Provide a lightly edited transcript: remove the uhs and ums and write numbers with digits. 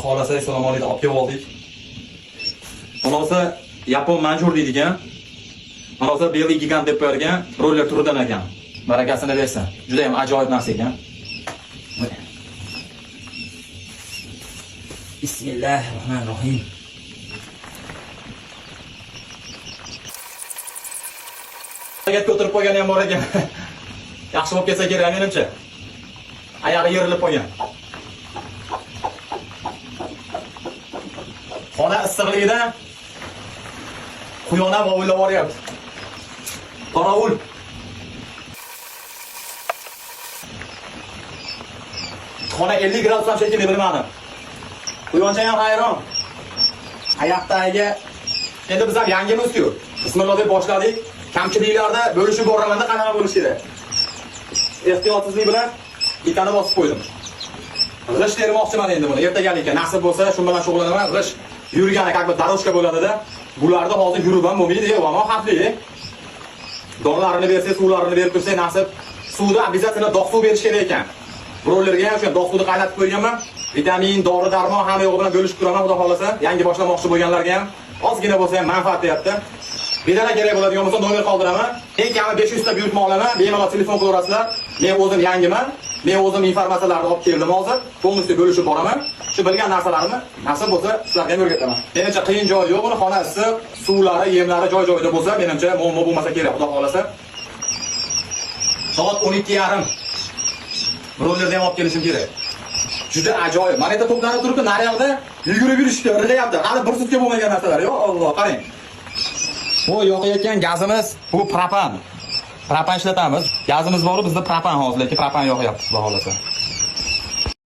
Xohlasa assalomu alaykum olib kelib oldik. Xulosa yapon manjur deydigan. Xulosa белый gigant deb qo'yargan roller turidan ekan. Barakasini bersin. Juda ham ajoyib narsa ekan. Bismillahirrohmanirrohim. Gapga o'tirib qolgani ham bor ekan. Yaxshi bo'lib ketsa kerak menimcha. Oyog'i yerilib qolgan. Xona issiqligidan quyon ham ovullab boryapti. Qorovul. Xona 50 gradus ham shekilli, bilmadim. Quyoncha ham hayron. Oyoqdagiga endi biz ham yangimiz-ku. Bismillah deb boshladik. Kamchiliklarda bo'lishib boramanda qanaqa bo'lishi kerak. Ehtiyotsizlik bilan bittani bosib qo'ydim. G'isht termoqchiman endi buni. Ertagalikka nasib bo'lsa, shu bilan shug'ullanaman. G'isht yurgani как бы дорожка bo'ladida. Bularda hozir yurib ham bo'lmaydi, yomon xavfli. Dorilarini bersangiz, suvlarini berib tursangiz nasib. Suvda обязательно dog' suv berish kerak ekan. Brollerga ham o'sha dog' suvni qaynatib qo'yganman. Vitamin, dori, darmon hamma yo'g'i bilan bo'lishib turaman, xudo xolasa. Yangi boshlamoqchi bo'lganlarga ham ozgina bo'lsa ham manfaat deyapti. Bedana kerak bo'ladigan bo'lsa nomer qoldiraman. Eng kami 500 ta buyurtma olaman. Bemalol telefon qilaverasizlar. Men o'zim yangiman. Men o'zim informatsiyalarni olib keldim hozir. Полностью bo'lishib boraman. Shu bilgan narsalarimni nasib bo'lsa sizlarga ham o'rgataman. Menimcha qiyin joyi yo'q, buni xona issiq, suvlari, yemlari joy-joyida bo'lsa, menimcha muammo bo'lmasa kerak, xudo xolasa. Soat 12:30. Brollerni ham olib kelishim kerak. Juda ajoyib. Mana yerda to'planib turibdi, naryoqda yugurib yurishdi, irg'ayapti. Hali bir sutka bo'lmagan narsalar. Yo Alloh, qarang. Bu yoqayotgan gazimiz bu propan. Propan ishlatamiz. Gazimiz bor, bizda propan hozir, lekin propan yoqyapti, xudo xolasa.